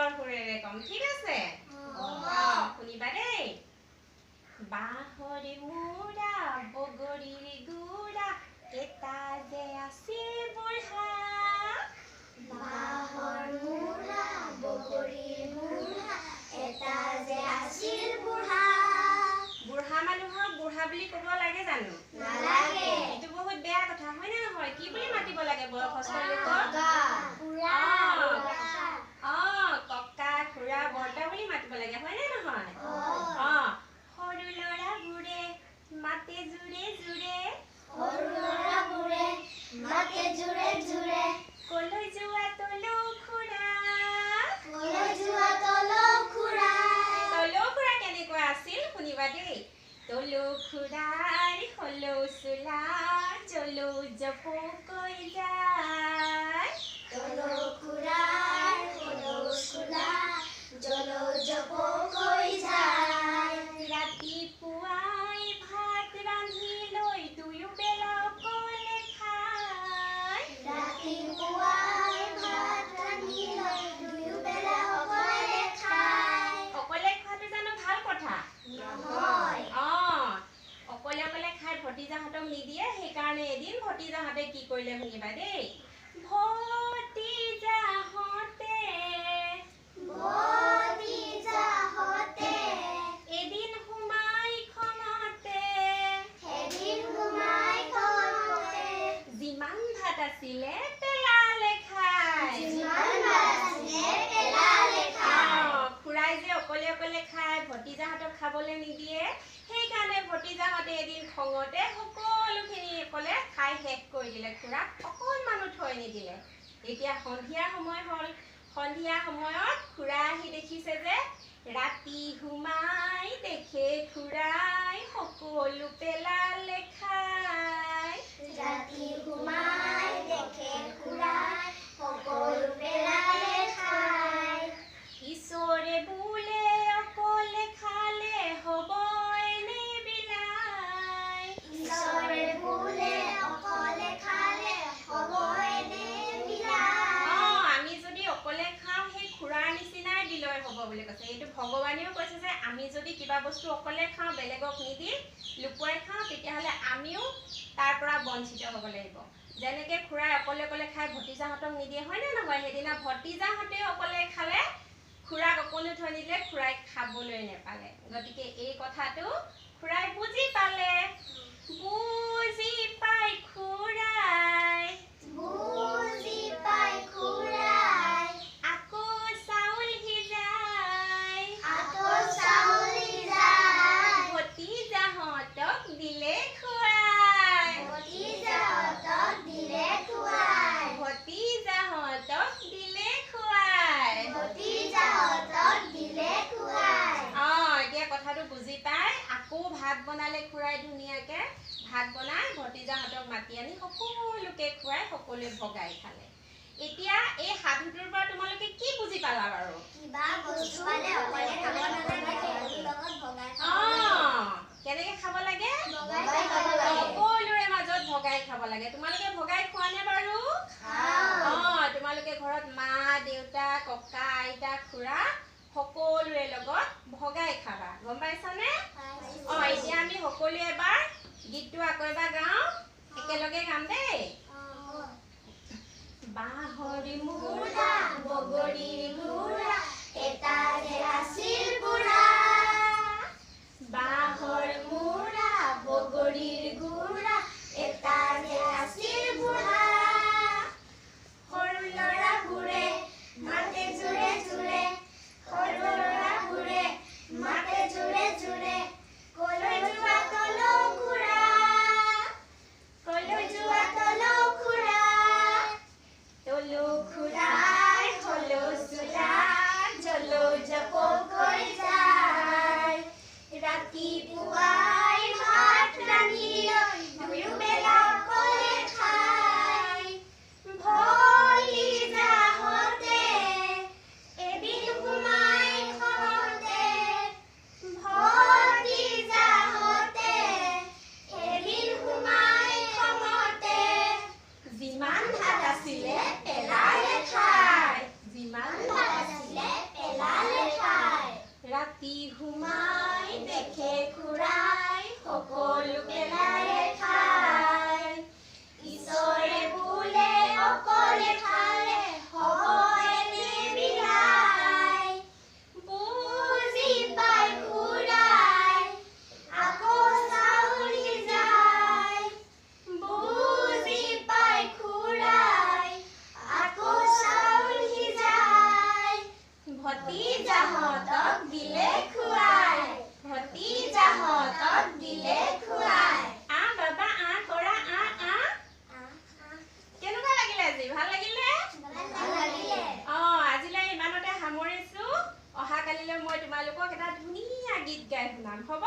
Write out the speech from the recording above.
গীতৰ সুৰেৰে ক'ম, ঠিক আছে? শুনিবা দেই। বাঁহৰ মূৰা বগৰীৰ গুড়া, এটা যে আছিল বুঢ়া। বাঁহৰ মূৰা বগৰীৰ গুড়া, এটা যে আছিল বুঢ়া। বুঢ়া মানুহক বুঢ়া বুলি ক'ব লাগে জানো? নালাগে। এইটো বহুত বেয়া কথা, হয়নে নহয়? কি বুলি মাতিব লাগে বয়সস্থ লোকক? ককা, খুৰা, বৰ্তা বুলি মাতিব লাগে, হয়নে নহয়? সৰু ল'ৰাবোৰে মাতে জোৰে জোৰে, সৰু ল'ৰাবোৰে মাতে জোৰে জোৰে, কলৈ যোৱা তলৌ খুৰা, কলৈ যোৱা তলৌ খুৰা। তলৌ খুৰা কেনেকুৱা আছিল শুনিবা দেই। তলৌ খুৰাৰ হলৌ চোলা জলৌ জপকৈ যায়। তলৌ খুৰাৰ হলৌ চোলা জলৌ জপকৈ যায়। ৰাতিপুৱাই ভাত ৰান্ধি লৈ দুয়ো বেলা অকলে খায়। ৰাতিপুৱাই ভাত ৰান্ধি লৈ দুয়ো বেলা অকলে খায়। অকলে খোৱাটো জানো ভাল কথা? নহয়। অকলে অকলে খাই ভতিজাহঁতক নিদিয়ে, সেইকাৰণে এদিন ভতিজাহঁতে কি কৰিলে শুনিবা দেই। ভতিজাহঁতে ভতিজাহঁতে এদিন সোমাই খঙতে, এদিন সোমাই খঙতে, যিমান ভাত আছিলে পেলালে খাই। যিমান ভাত আছিলে পেলালে খাই। খুৰাই যে অকলে অকলে খাই ভতিজাহঁতক খাবলৈ নিদিয়ে, সেইকাৰণে ভতিজাহঁতে এদিন খঙতে সকলোখিনি অকলে খাই শেষ কৰি দিলে, খুৰাক অকণমানো থৈ নিদিলে। এতিয়া সন্ধিয়া সময় হ'ল। সন্ধিয়া সময়ত খুৰা আহি দেখিছে যে ৰাতি সোমাই দেখে খুৰাই সকলো পেলালে খাই। ৰাতি সোমাই দেখে খুৰাই সকলো পেলালে খাই। ঈশ্বৰে বোলে অকলে খালে হ'ব এনে বিলাই। ঈশ্বৰে বোলে অকলে খালে হ'ব এনে বিলাই। আমি যদি অকলে খাওঁ সেই খুৰাৰ নিচিনাই বিলয় হ'ব বুলি কৈছে। এইটো ভগৱানেও কৈছে যে আমি যদি কিবা বস্তু অকলে খাওঁ, বেলেগক নিদি লুকুৱাই খাওঁ, তেতিয়াহ'লে আমিও তাৰ পৰা বঞ্চিত হ'ব লাগিব। যেনেকে খুৰাই অকলে অকলে খাই ভতিজাহঁতক নিদিয়ে, হয়নে নহয়? সেইদিনা ভতিজাহঁতেও অকলে খালে, খুৰাক অকণো থৈ নিদিলে, খুৰাই খাবলৈ নেপালে। গতিকে এই কথাটো খুৰাই বুজি পালে। বুজি পাই খুৰাই, বুজি পাই খুৰাই, আকৌ চাউল সিজাই, আকৌ চাউল সিজাই, ভতিজাহঁতক দিলে খুৱাই। ভতিজাহঁতক দিলে খুৱাই। ভতিজাহঁতক দিলে খুৱাই। ভতিজাহঁতক দিলে খুৱাই। এতিয়া কথাটো বুজি পাই আকৌ ভাত বনালে খুৰাই। ধুনীয়াকে ভাত বনাই ভতিজাহঁতক মাতি আনি সকলোকে খুৱাই সকলোৱে ভগাই খালে। এতিয়া এই সাধুটোৰ পৰা তোমালোকে কি বুজি পালা বাৰু? কিবা বস্তু পালে অকলে খাব নালাগে, লগত ভগাই খাব লাগে। কেনেকে খাব লাগে? ভগাই খাব লাগে। সকলোৰে মাজত ভগাই খাব লাগে। তোমালোকে ভগাই খোৱা নে বাৰু? খাওঁ। তোমালোকে ঘৰত মা, দেউতা, ককা, আইতা, খুৰা সকলোৰে লগত ভগাই খাবা, গম পাইছানে? এতিয়া আমি সকলোৱে এবাৰ গীতটো আকৌ এবাৰ গাওঁ, একেলগে গাম দেই। বাঁহৰ মূৰা বগৰীৰ গুড়া, এটা যে আছিল বুঢ়া। বাঁহৰ মূৰা বগৰীৰ গুড়া, এটা যে আছিল বুঢ়া। সৰু ল'ৰাবোৰে মাতে জোৰে জোৰে, সৰু ল'ৰাবোৰে মাতে জোৰে জোৰে, কলৈ যোৱা তলৌ খুৰা, কলৈ কলৈ যোৱা তলৌ খুৰা। তলৌ খুৰা মই তোমালোকক এটা ধুনীয়া গীত গাই শুনাম, হ'ব?